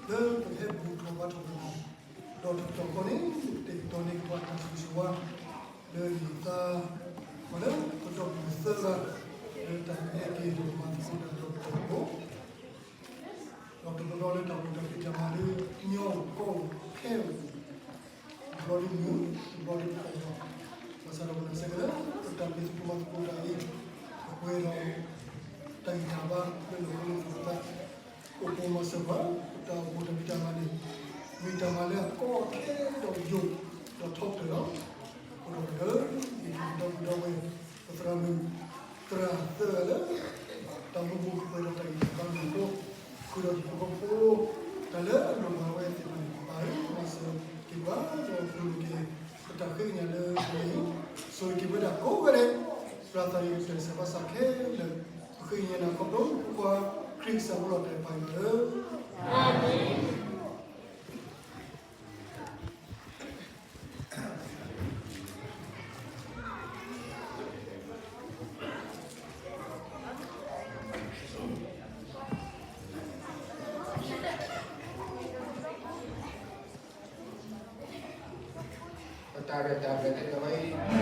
လၢပကဟဲဘူၣ်ထီၣ်ဘါထီၣ်ပသး, ဒီးတကတီၢ်ဃီန့ၣ် တကတီၢ်န့ၣ်ကဘၣ်တၢ်ဆိၣ်ဂ့ၤဆိၣ်ဝါ လၢနံၣ်သါ ပှၤလၢပဒီပုၢ်ဝဲၢ်သၢဂၤ လၢတၢ်ကဟဲက့ၤဒီးမၤသကိးတၢ်ဒီးပတၢ်အိၣ်ဖှိၣ် ဒီးတဘျီဘျီလၢတၢ်အိၣ်တၢ်ဖံးတၢ်မၤလၢ ညီအိၣ်ကီအိၣ်ခဲအိၣ် တဘျီလၢမုာ် တဘျီလၢဖှီၣ်လီၤ. ဘၣ်ဆၣ်ဒီးပနာ်စ့ၢ်ကီးလၢ ပတၢ်မ့ၢ်သကိးမၤသကိးတၢ်အံၤ ပပှဲၤဒီး တၢ်ဂံၢ်တၢ်ဘါလၢလီၢ်လၢသး အိၣ်ပိာ်မၤစၢၤပှၤ ပတၢ်အိၣ်ဖှိၣ်တၢ်ဖံးတၢ်မၤန့ၣ် မ့ၢ်တၢ်မၤလၢအကီခဲဒီးယိာ်ဒီးထီကတၢၢ်လီၤ. အဃိဒီးပဒီပုၢ်ဝဲၢ် ပသရၣ်မုၣ် သရၣ်သၢဂၤလၢ တၢ်အိၣ်မူပူၤကပှဲၤဒီးတၢ်ဂံၢ်တၢ်ဘါမုၢ်အဃိ ဃုာ်ဒီးဟံၣ်ဖိဃီဖိ တၢ်လၢအလိၣ်ဘၣ်ဝဲသ့ၣ်တဖၣ်န့ၣ် ပၢ်ဧၢ မၤစၢၤက့ၤပှၤ ဒီးပလိၣ်က့ၤ ပတၢ်ဃ့ကညးလၢပဝဲအံၤ ဆိၣ်ဂ့ၤက့ၤပဝဲဒၣ်ကိးဂၤဒဲး သရၣ်သးန့ၣ် ပတၢ်ဆၢဘၣ်ဆၣ်ခဲလၢာ် ပဃ့ကညးနၤခီဖျိ ဖိခွါခရံာ်ကစၢ်ဖိလီၤတၢ်ပၢ်ယွၤဧၢ အၤမ့ၣ်. ပတၢ်ရဲၣ်တၢ်ကျဲၤတဝဲအံ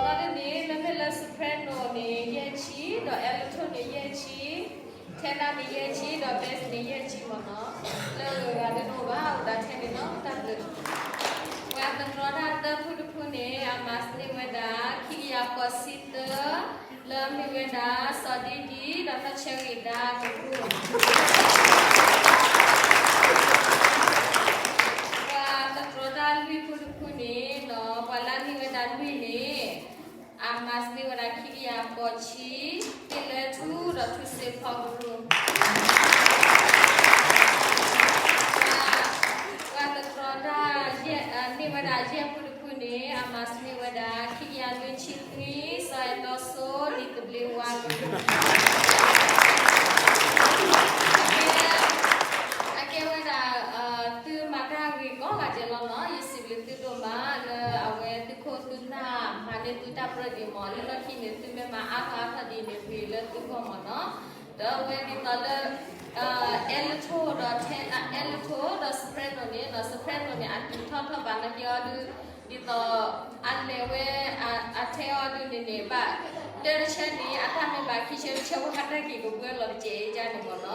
ၤ လၢန့ၣ် လၢမ့ၢ်လၢ soprano န့ၣ် ယဲၢ်ဆံ, ဒီး alto န့ၣ် ယဲၢ်ဆံ, tenor န့ၣ် ယဲၢ်ဆံ, ဒီး bass န့ၣ် ယဲၢ်ဆံမ့ၢ်နီၤ. လၢဂၤဒ်န့ၣ်ဘၣ် အိၣ်ဒၣ်ထဲန့ၣ်နီၤ တၢ်ဘျုး. ပှၤသတြီတၢ်သၢဖုတဖုန့ၣ် အမၤန့ၢ်ဝဲဒၣ် ခံကယၤဃိးဆံသၢ, လၢမ့ၢ်ဝဲဒၣ် စီၤဒံဒံ ဒီးနီၢ်ဆၢဂ့ၤဒါကရူၢ်. ပှၤသတြီတၢ်လွံၢ်ဖုတဖုန့ၣ်နီၤ ပှၤလၢန့ၢ်ဝဲဒၣ်လွံၢ်န့ၣ် အမၤန့ၢ်ဝဲဒၣ် ခံကယၤဃိးဆံ, မ့ၢ်လၢထူဒီးထူစ့ဖီကရူၢ်. ပှၤသတြီတၢ် န့ၢ်ဝဲဒၣ်ယဲၢ်ဖုတဖုန့ၣ် အမၤန့ၢ်ဝဲဒၣ် ခံကယၤနွံဆံနွံ, စီၤအဲၣ်တီဆိ လံာ်သဘျ့ဝါကရူၢ်. အကဲဝဲဒၣ် သုမၤတၢ်ဂ့ၤကိးဂၤဒဲးလီၤနီၤ. ယစံးဘျုးသုဒိၣ်မးလၢအဝဲသုခိၣ်သုနၢ် မၤန့ၢ်သုတၢ်ပြၢဒံးမး. လၢလီၢ်ခံန့ၣ် သုမ့ၢ်မၤအါထီၣ်အါထီၣ်ဒ်န့ၣ် ဂ့ၤလၢသုဂီၢ်မးနီၤ. အဝဲဒ်သိးလၢ အဲလထိဒီး အဲလထိဒီး soprano န့ၣ် soprano န့ၣ် အတုၤထီၣ်ထီၣ်ဘၣ်နာ်က့အီၤဒုး ဒ်သိး အလဲၤဝဲ အထဲအီၤဒုးန့ၣ်န့ၣ် ဘၣ်တၢ်တဆၢန့ၣ် အတၢ်မ့ၢ်ဘၣ်ခံဆၢတဆၢ ဝဲဟးတၢ်က့ၤကပှဲၤလီၤတကဲးအံၤန့ၣ်မ့ၢ်နီၤ.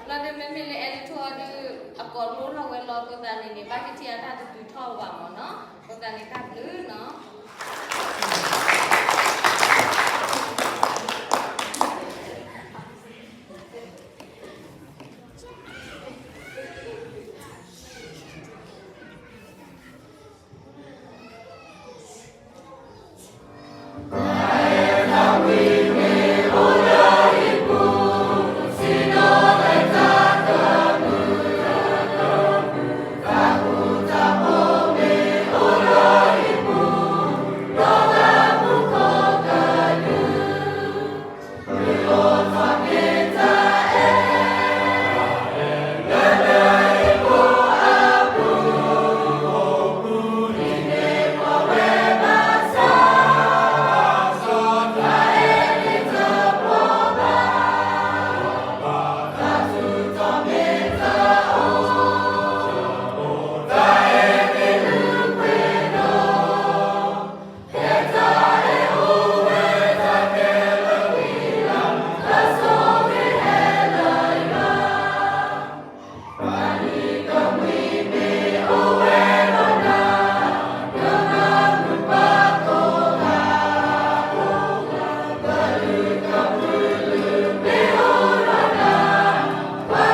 လီၤဒုးမ့မ့ၢ်လၢအဲလထိအီၤဒုး အကိးလိထီၣ်ဝဲလီၤ အဃိသတးန့ၣ်န့ၣ် ဘၣ်ကထံၣ်အတၢ်တတုၤထီၣ်ဘၣ်မ့ၢ်နီၤ. အဃိသတးန့ၣ်တၢ်ဘျုးနီၤ. အဆံ ပသ့ၣ်ညါလၢသုမ့ၢ်ဟဲထီၣ်ဘၣ်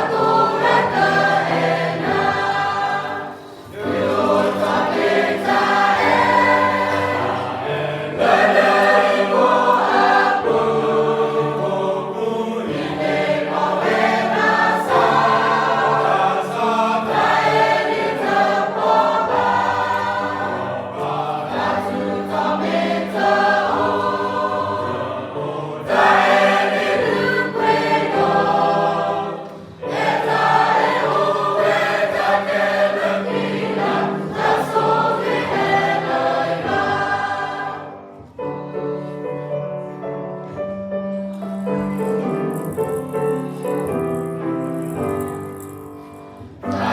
ကိးဒံနီၢ်ဂၤဒဲးဒီး ပကဒိးန့ၢ်ဘၣ်စ့ၢ်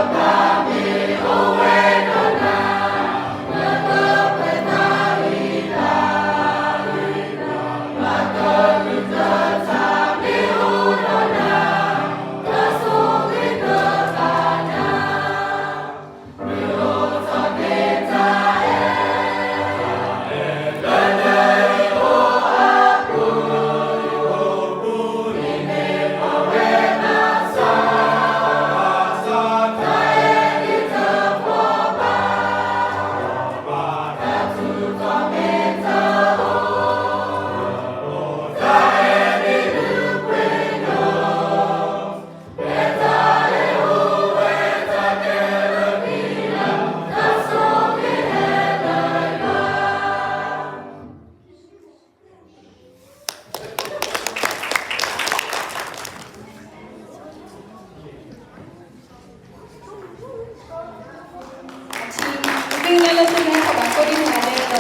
ကီး ဒိးန့ၢ်သုတၢ်အိၣ်မူ ဟဲထီၣ်ကိးဒံနီၢ်ဂၤဒဲး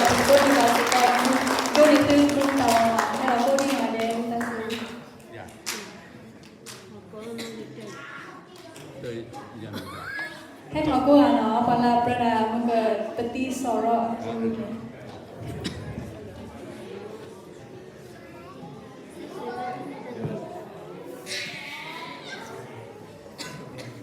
မုၢ်သးစူၤ ဟဲထီၣ်ကိးဂၤနီၤ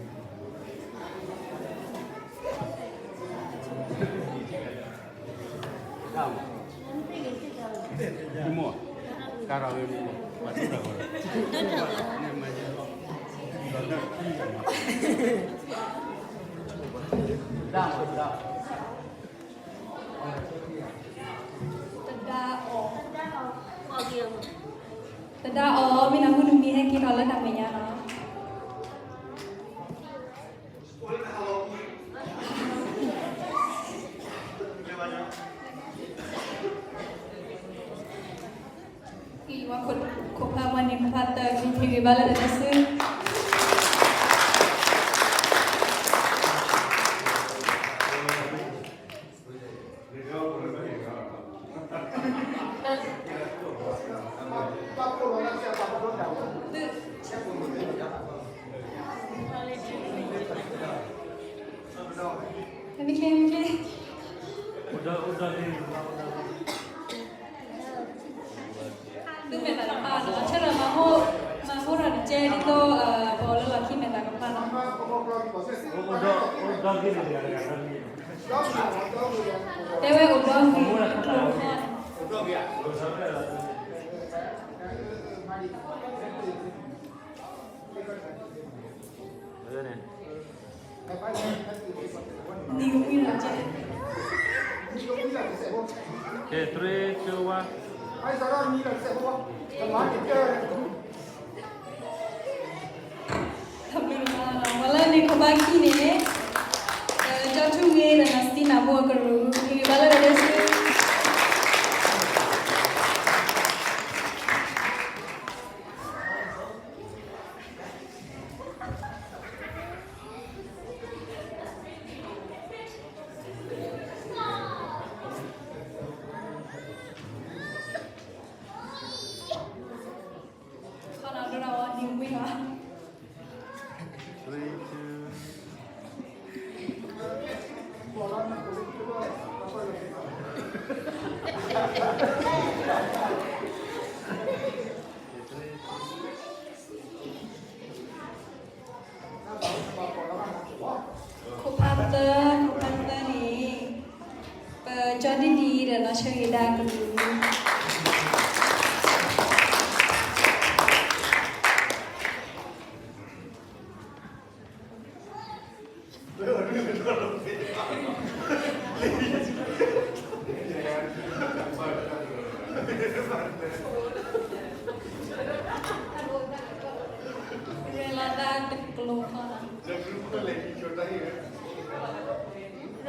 ပှၤလၢအပြၢဒၣ် မ့ၢ်ကပသံစီၤရီ တဒါအီၤ, တဒါအီၤ မ့ၢ်နၢ်ဟူတမံၤ ဟဲက့ၤထီၣ်လၢတၢ်မဲာ်ညါနီၤ. အံၤ ဝဲခိၣ်ဖးဝဲန့ၣ် ခိၣ်ဖးသၢ ကထံၣ်ဂ့ၤဘၣ်လၢတၢ်တဆူ ပှၤ ဒ်သိး ပှၤလၢလီၢ်ခံမဲာ်သးကဖျါလီၤ. တဲဝဲအိၣ်ဒီဂ့ၤ, နံၤဝံၤလီၤကဲ, okay, three, two, one. ပှၤလၢန့ၣ်ခိၣ်ဘါခံန့ၣ်, ကၠီထူဂ့ၤဒီးနီၢ်စတံနၢ်ဘိအကရူၢ်, ဂ့ၤဘၣ်လၢကဒဲစု ခိၣ်ဖးသၢ, ခိၣ်ဖးသၢန့ၣ်, ပကၠီဒံဒံဒီးနီၢ်ဆၢဂ့ၤဒၣ်ကရူၢ်. ရဲၣ်လီၤသးတကျိၤဃီလီၤ. ရဲၣ်လီၤသးတကျိၤဃီလီၤ.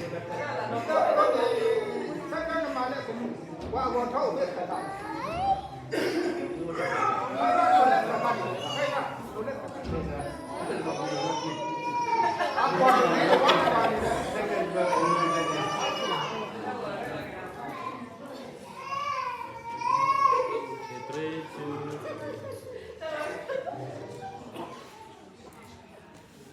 ခီဖျိက့ၤမဟါတ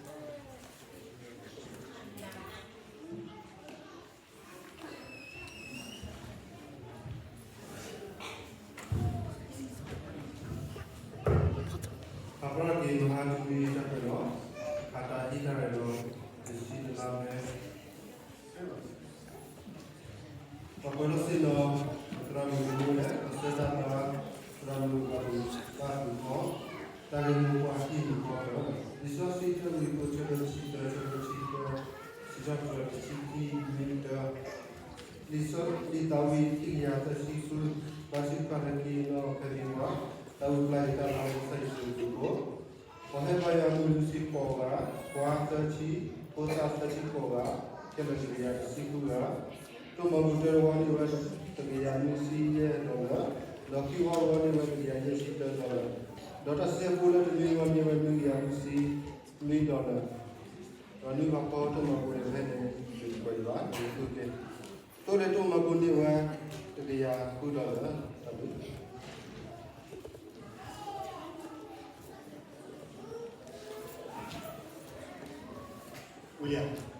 နံၤတၢ်ပၢၢ်လီၤ, ဟးတၢ်ဟံးတၢ်ရဲၣ်လီၤ, တဆံတလါဖဲ ပှၤကွဲးလီၤစ့ၢ်လီၤ, သရၣ်မုၣ်ကမူလဲၣ်, ပဆၢတၢ်သး, သရၣ်မုၣ်ဘၣ်မုၢ်ဘၣ်မုၢ်ဃီ, တၢ်ဂ့ၢ်မိၢ်ပှၢ်ဟံၣ်မုၢ်ဃီလီၤ. လံာ်စီဆှံ တၢ်မုၢ်ဖိ ဆၢဒိၣ်တဆံသၢ, ဆၢဖိတဆံသၢ, စံးထီၣ်ပတြၢၤတဆံခံ, မ့ၢ်တၢ် လံာ်စီ, လံာ်သးဝံၣ် ခံကယၤသၢဆံဃု, ဘါထုကဖၣ်လၢက့ၤနီၢ်ဖဲန့ၣ်ပှၤ, တၢ်အုၣ်က့ၤခီၣ်က့ၤတၢ်လၢကစၢ်ယ့ၣ်ၡူးခရံာ်အပူၤ, ပှၤဟဲဘါယွၤအမုၢ်နွံဆံဃိးဂၤ, ပှၤသၢဆံ, ဖိသၣ်သၢဆံဃိးဂၤ, ခဲလၢာ်တကယၤတဆံဃုဂၤ, တိၢ်မၤဘူၣ်တၢတဝီန့ၢ်ဝဲတကယၤနွံဆံယဲၢ်ဒီလၢ, ဒီးခံဝီတဝီန့ၢ်ဝဲတကယၤယဲၢ်ဆံတၢဒီလၢ, ဒီးတၢ်စဲးဖိလၢတနွံဝီန့ၢ်ဝဲနွံကယၤနွံဆံနွံဒီလၢ, ဒီးနွံဂၤဖီတိၢ်မၤဘူၣ်န့ၢ်ဝဲန့ၣ် တကွဲးဒံးဘၣ်, တိၢ်လၢတိၢ်မၤဘူၣ်န့ၢ်ဝဲ တကယၤဃုဒီလၢ, တၢ်ဘျုး ဝံၤလံဧါ.